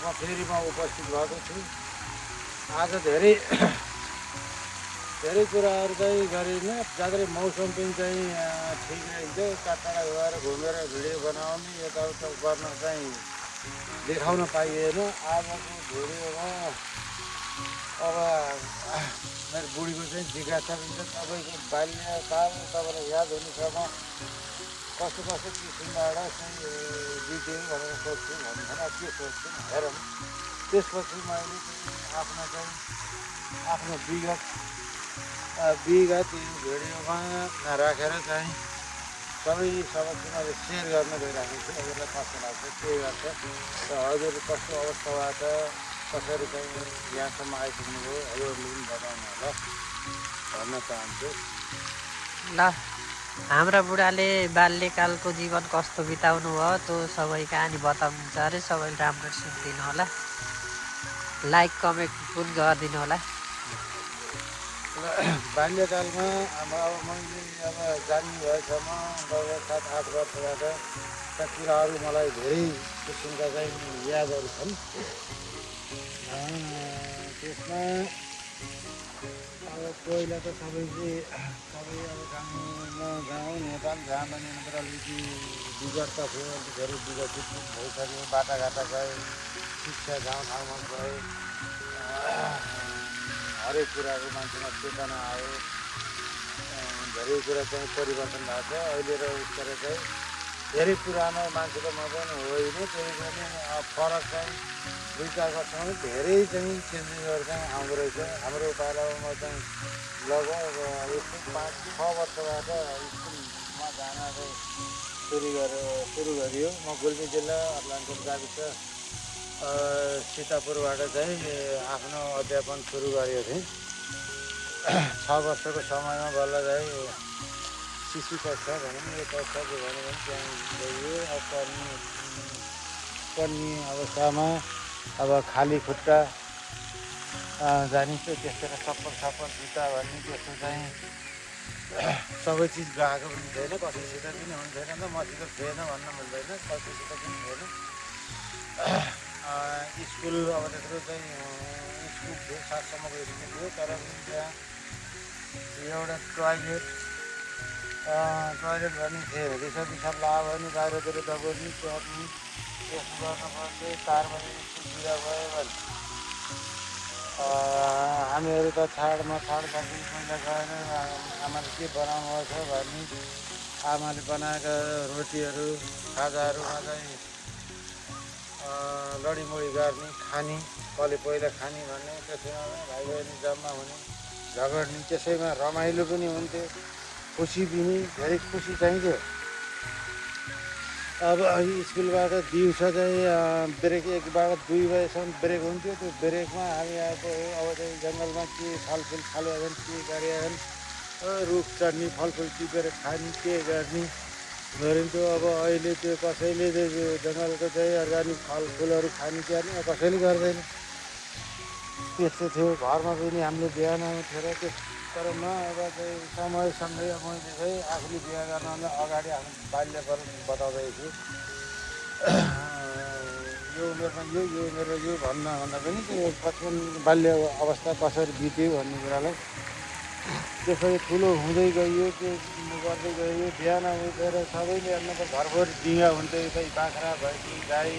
कार्यक्रममा फेरि म उपस्थित भएको छु। आज धेरै धेरै कुराहरू चाहिँ गरिन। जाँदै मौसम पनि चाहिँ ठिक रहेछ। टाढा गएर घुमेर भिडियो बनाउने यताउता गर्न चाहिँ देखाउन पाइएन। आजको भिडियोमा अब मेरो बुढीको चाहिँ जिज्ञासा हुन्छ। तपाईँको बाल्यकाल तपाईँलाई याद हुनेछ म कस्तो कस्तो किसिमबाट चाहिँ बित्यो भनेर सोध्छु भन्दैन। के सोध्छु हेरौँ। त्यसपछि मैले आफ्नो चाहिँ आफ्नो विगत यो भिडियोमा राखेर चाहिँ सबै समक्ष मैले सेयर गर्न गइरहेको छु। हजुरलाई कस्तो लाग्छ, के गर्छ र हजुर कस्तो अवस्थाबाट कसरी चाहिँ यहाँसम्म आइपुग्नुभयो हजुरले पनि बताउनु होला भन्न चाहन्छु। ल हाम्रा बुढाले बाल्यकालको जीवन कस्तो बिताउनु भयो त्यो सबै कहानी बताउनुहुन्छ अरे। सबैले राम्रो सुनिदिनु होला, लाइक कमेन्ट पनि गरिदिनु होला। बाल्यकालमा अब मैले अब जान्ने भएसम्म लगभग 7-8 वर्षबाट ता कुराहरू मलाई धेरै किसिमका चाहिँ यादहरू छन्। त्यसमा अब पहिला त सबै अब गाउँ नेपाल जहाँ पनि अलिकति विगत त थियो, अलिक धेरै विकसित भइसक्यो। बाटाघाटा गए, शिक्षा गाउँ ठाउँमा गए, हरेक कुराको मान्छेमा चेतना आयो। धेरै कुरा चाहिँ परिवर्तन भएको छ अहिले र उसबाट चाहिँ धेरै पुरानो मान्छेको म पनि होइन। त्यही पनि फरक चाहिँ दुईवटाको चाहिँ धेरै चाहिँ चेन्जेसहरू चाहिँ आउँदो रहेछ। हाम्रो पालामा चाहिँ लगभग यस्तै 5-6 वर्षबाट स्कुलमा जान चाहिँ सुरु गरियो। म गुल्मी जिल्ला अरलानकोट गाविस सीतापुरबाट चाहिँ आफ्नो अध्यापन सुरु गरेको थिएँ। 6 वर्षको समयमा बल्ल चाहिँ शिशु कक्षा भनौँ यो कक्षाको भन्यो भने त्यहाँ गइयो। अब पढ्ने अवस्थामा अब खाली खुट्टा जानिन्छ। त्यसरी चप्पल जुत्ता भन्ने त्यस्तो चाहिँ सबै चिज गएको पनि छैन। कसैसित पनि हुन्थेन नि त, मसित थिएन भन्न मिल्दैन, कसैसित पनि थिएन। स्कुल अब त्यत्रो चाहिँ स्कुल थियो, 7सम्मको स्कुल थियो। तर पनि त्यहाँ एउटा टोइलेट भन्ने थिएन। दिसा लगायो भने बाहिरतिर दगुर्ने चढ्ने त्यसो गर्नुपर्ने। 4 बजे स्कुल बिदा भयो भने हामीहरू त छाडमा बाँकी पहिला गएर आमाले के बनाउनु भएको छ भन्ने आमाले बनाएका रोटीहरू खाजाहरूमा चाहिँ लडीमडी गर्ने, खाने, कसले पहिला खाने भन्ने, त्यसैमा भाइ बहिनी जम्मा हुने, झगड्ने, त्यसैमा रमाइलो पनि हुन्थ्यो, खुसी पनि धेरै खुसी चाहिँ थियो। अब स्कुलबाट दिउँसो चाहिँ ब्रेक 1बाट 2 बजेसम्म ब्रेक हुन्थ्यो। त्यो ब्रेकमा हामी आएको अब चाहिँ जङ्गलमा के फलफुल खाले छन्, के गरे छन्, रुख चढ्ने, फलफुल टिपेर खाने, के गर्ने गरिन्थ्यो। अब अहिले त्यो कसैले जङ्गलको चाहिँ अर्ग्यानिक फलफुलहरू खाने क्यार्ने कसैले गर्दैन। त्यस्तो थियो। घरमा पनि हामीले बिहान उठेर तर म अब चाहिँ समयसँगै मैले चाहिँ आफूले बिहा गर्नभन्दा अगाडि आफ्नो बाल्यकाल बताउँदैछु। यो उमेरमा यो उमेर यो भन्दा पनि त्यो बचपन बाल्य अवस्था कसरी बित्यो भन्ने कुरालाई त्यसरी ठुलो हुँदै गइयो, त्यो गर्दै गइयो। बिहान उठेर सबैले अन्त त घरभरि डिङ्गा हुन्थ्यो। यतै बाख्रा भैँसी गाई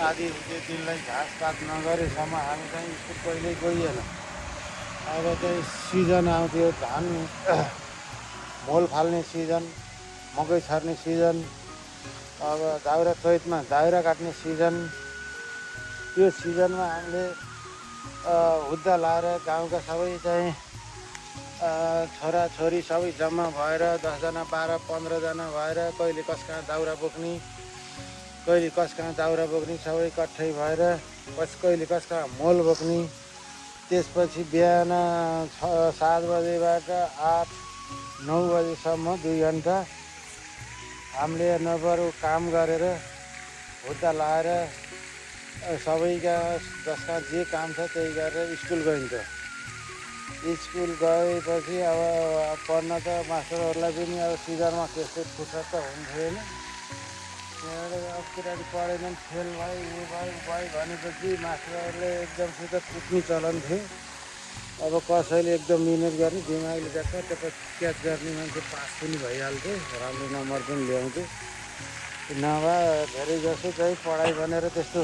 आदि हुन्थ्यो। तिनलाई घाँसपात नगरेसम्म हामी चाहिँ स्कुल कहिल्यै गइएन। अब चाहिँ सिजन आउँथ्यो, धान मोल फाल्ने सिजन, मकै छर्ने सिजन, अब दाउरा चैतमा दाउरा काट्ने सिजन। त्यो सिजनमा हामीले हुद्दा लाएर गाउँका सबै चाहिँ छोराछोरी सबै जम्मा भएर 10जना 12-15जना भएर कहिले कस कहाँ दाउरा बोक्ने, कहिले कस कहाँ दाउरा बोक्ने, सबै इकट्ठै भएर कहिले कस कहाँ मोल बोक्ने। त्यसपछि बिहान 7 बजेबाट 8-9 बजेसम्म 2 घन्टा हामीले नबरु काम गरेर हुद्दा लाएर सबैका जसका जे काम छ त्यही गरेर स्कुल गइन्छ। स्कुल गएपछि अब पढ्न त मास्टरहरूलाई पनि अब सिजनमा त्यस्तो फुर्सद त हुन्थेन। त्यहाँबाट अब केटाहरू पढेनन् फेल भयो ऊ भयो भनेपछि मास्टरहरूले एकदमसित कुट्ने चलन थियो। अब कसैले एकदम मिहिनेत गर्ने दिमागले ट्याक्क क्याच गर्ने मान्छे पास पनि भइहाल्थ्यो, राम्रो नम्बर पनि ल्याउँथ्यो। नभए धेरै जसो चाहिँ पढाइ भनेर त्यस्तो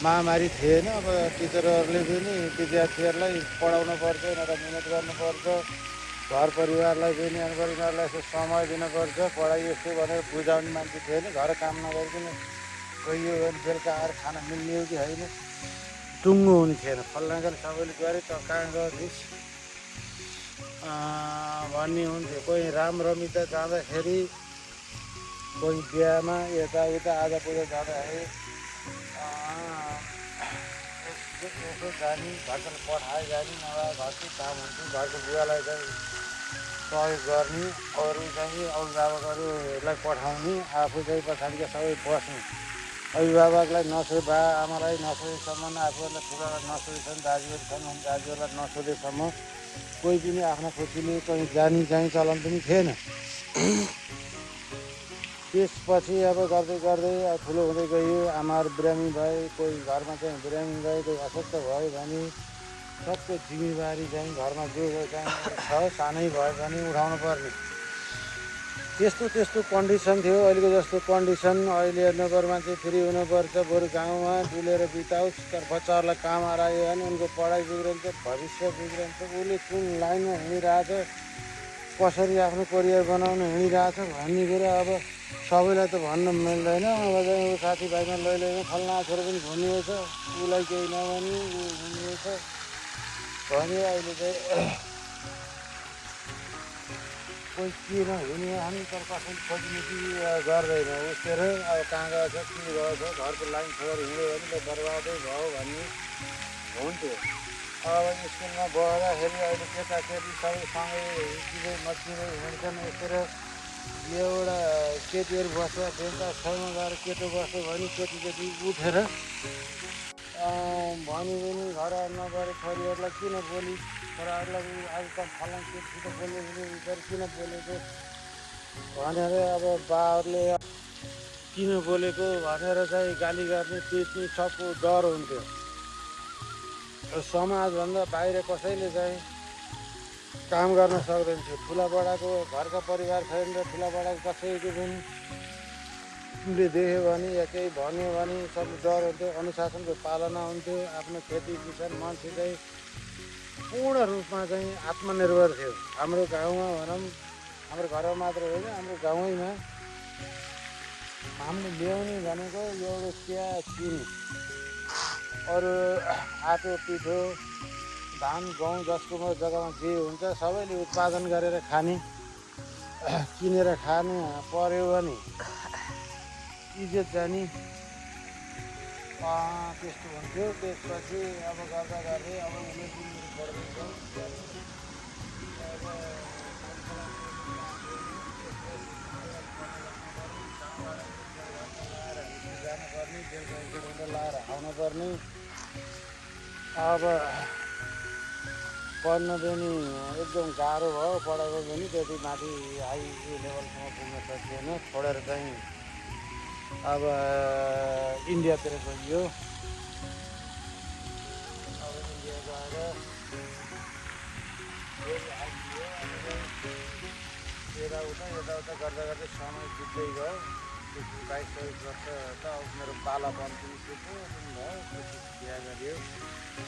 महामारी थिएन। अब टिचरहरूले पनि विद्यार्थीहरूलाई पढाउनु पर्छ, यिनीहरूलाई मिहिनेत गर्नुपर्छ, घर परिवारलाई पनि यिनीहरूलाई यसो समय दिनुपर्छ, पढाइ यस्तो भनेर बुझाउने मान्छे थिएन। घर काम नगरिकन गइयो भने बेलुका आएर खाना मिल्ने हो कि होइन, टुङ्गो हुने थिएन। फल्लाङ्गाले सबैले गरे त कहाँ गर्थिस् भन्ने हुन्थ्यो। कोही रामरमिता जाँदाखेरि, कोही बिहामा यताउता आजापूजा जाँदाखेरि यसो जाने, घरको पठाए जाने, नभए घरको काम हुन्थ्यो, घरको बुवालाई चाहिँ सहयोग गर्ने, अरू चाहिँ अभिभावकहरूलाई पठाउने, आफू चाहिँ पछाडिका सबै बस्ने। अभिभावकलाई नसोधे, बा आमालाई नसोधेसम्म, आफूहरूलाई ठुलोलाई नसोधेसम्म, दाजुहरू छन् भने दाजुहरूलाई नसोधेसम्म कोही पनि आफ्ना खुसीले कहीँ जाने चाहिँ चलन पनि थिएन। त्यसपछि अब गर्दै गर्दै अब ठुलो हुँदै गयो, आमाहरू बिरामी भए, कोही घरमा चाहिँ बिरामी भए, कोही अशक्त भयो भने सबको जिम्मेवारी चाहिँ घरमा जो चाहिँ छ सानै भए पनि उठाउनु पर्ने त्यस्तो कन्डिसन थियो। अहिलेको जस्तो कन्डिसन अहिले हेर्नुपर् मान्छे फ्री हुनुपर्छ, बरु गाउँमा डुलेर बिताओस्, तर बच्चाहरूलाई काम हरायो भने उनको पढाइ बिग्रन्छ, भविष्य बिग्रन्छ, उसले कुन लाइनमा हिँडिरहेछ, कसरी आफ्नो करियर बनाउन हिँडिरहेछ भन्ने कुरा अब सबैलाई त भन्न मिल्दैन। अब चाहिँ साथीभाइमा लैलैमा फल्ना छोरो पनि घुमिएको छ, उसलाई केही नभनी ऊ घुमिएको छ भने अहिले चाहिँ कोही किन हिँड्यो भने तर कसैले खोज्ने कि गर्दैन। उसतिर अब कहाँ गएछ के गएछ, घरको लाइन छोडेर हिँड्यो भने त बर्बादै भयो भन्ने हुन्थ्यो। अब स्कुलमा बस्दाखेरि अहिले केटाकेटी सबै सँगै हिँड्दै मच्चिँदै हिँड्छन्। यसरी एउटा केटीहरू बस्छ, बेलुका छेउमा गएर केटो बस्यो भने केटी उठेर भन्यो भने घर नगरे छोरीहरूलाई किन बोली, छोराहरूलाई आज त फलाना केटीसित बोलेको किन बोलेको भनेर अब बाहरूले किन बोलेको भनेर चाहिँ गाली गर्ने पिट्ने सबको डर हुन्थ्यो। समाजभन्दा बाहिर कसैले चाहिँ काम गर्न सक्दैन थियो। ठुलाबडाको घरका परिवार छैन र ठुलाबडाको कसैको पनि ले देख्यो भने या केही भन्यो भने सब डर हुन्थ्यो, अनुशासनको पालना हुन्थ्यो। आफ्नो खेती किसान मान्छे चाहिँ पूर्ण रूपमा चाहिँ आत्मनिर्भर थियो। हाम्रो गाउँमा भनौँ, हाम्रो घरमा मात्र होइन, हाम्रो गाउँमा हामीले ल्याउने भनेको एउटा चिया चिनी, अरू आटो पिठो धान गहुँ जसको जग्गामा जे हुन्छ सबैले उत्पादन गरेर खाने, किनेर खाने पर्यो भने इज्जत जाने त्यस्तो हुन्थ्यो। त्यसपछि अब गर्दा गर्दै अब उमेर पनि बढ्दैछ, जानुपर्ने, बेलुका 1 घन्टा लाएर आउनुपर्ने। अब पढ्न पनि एकदम गाह्रो भयो, पढाइको पनि त्यति माथि हाई लेभलसम्म पुग्न सकिएन, छोडेर चाहिँ अब इन्डियातिर गइयो। अब इन्डिया गएर यताउता गर्दा गर्दै समय बित्दै गयो। 22-23 वर्ष त अब मेरो बालापन पनि सुत्यो भयो, बिहा गरियो।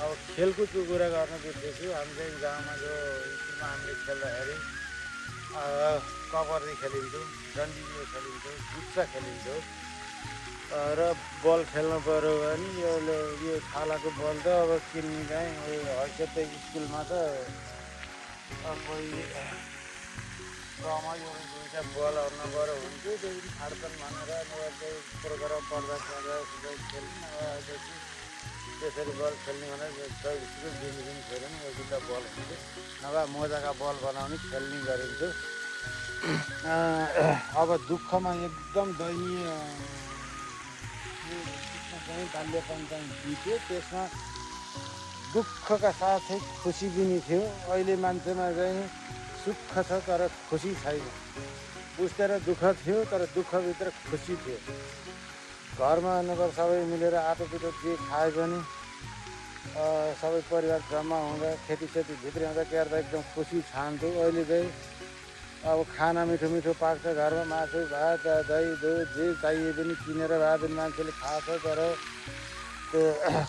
अब खेलकुदको कुरा गर्न बिर्सेछु। हामी चाहिँ गाउँमा जो स्कुलमा हामीले खेल्दाखेरि कबड्डी खेलिन्थ्यो, डन्डी खेलिन्थ्यो, गुच्चा खेलिन्थ्यो र बल खेल्नु पऱ्यो भने यो छालाको बल त अब किन्ने चाहिँ हैसियत स्कुलमा त कोही समय एउटा दुईवटा बल हर्नु पऱ्यो हुन्थ्यो। त्यो पनि फाड्छन् भनेर चाहिँ प्रोग्राम पढ्दा खेल्ने नभएपछि त्यसरी बल खेल्ने भनेर स्कुल दिन खेल्यो नि एक दुईवटा बल हुन्थ्यो, नभए मोजाका बल बनाउने खेल्ने गरिन्थ्यो। अब दुःखमा एकदम दयनीय चाहिँ बाल्यपन चाहिँ बित्यो। त्यसमा दुःखका साथै खुसी पनि थियो। अहिले मान्छेमा चाहिँ सुख छ तर खुसी छैन। बुझ्दै र दुःख थियो, तर दुःखभित्र खुसी थियो। घरमा नगर सबै मिलेर आटोपिटो जे खाए पनि सबै परिवार जम्मा हुँदा खेतीसेती भित्री हुँदा के गर्दा एकदम खुसी छान्थ्यो। अहिले चाहिँ अब खाना मिठो मिठो पाक्छ घरमा, मासु भात दही दुध जे चाहिए पनि किनेर भए पनि मान्छेले खान्छ। तर त्यो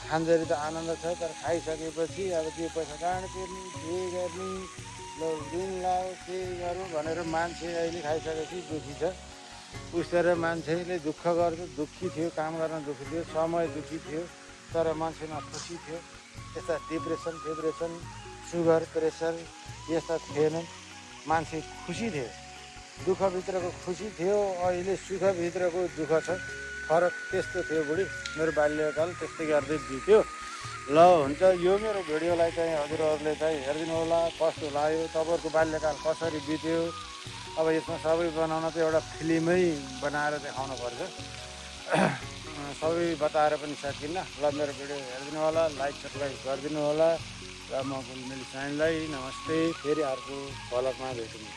खाँदाखेरि त आनन्द छ, तर खाइसकेपछि अब त्यो पैसा कहाँ तिर्ने, के गर्ने, ल ऋण लाऊ के गरौँ भनेर मान्छे अहिले खाइसकेपछि दुःखी छ। उसरी मान्छेले दुःख गर्छ, दुःखी थियो, काम गर्न दुःखी थियो, समय दुःखी थियो, तर मान्छेमा खुसी थियो। यस्ता डिप्रेसन सुगर प्रेसर यस्ता थिएनन्। मान्छे खुसी थियो, दुःखभित्रको खुसी थियो। अहिले सुखभित्रको दुःख छ। फरक त्यस्तो थियो बुढी। मेरो बाल्यकाल त्यस्तै गर्दै बित्यो। ल हुन्छ, यो मेरो भिडियोलाई चाहिँ हजुरहरूले चाहिँ हेरिदिनु होला। कस्तो लाग्यो, तपाईँहरूको बाल्यकाल कसरी बित्यो। अब यसमा सबै बनाउन त एउटा फिल्मै बनाएर देखाउन पर्छ। सबै बताएर पनि सकिन्न। ल मेरो भिडियो हेरिदिनु होला, लाइक सब्सक्राइब गरिदिनु होला। र म गुलमेली साइनलाई नमस्ते। फेरि अर्को भ्लगमा भेटौँ।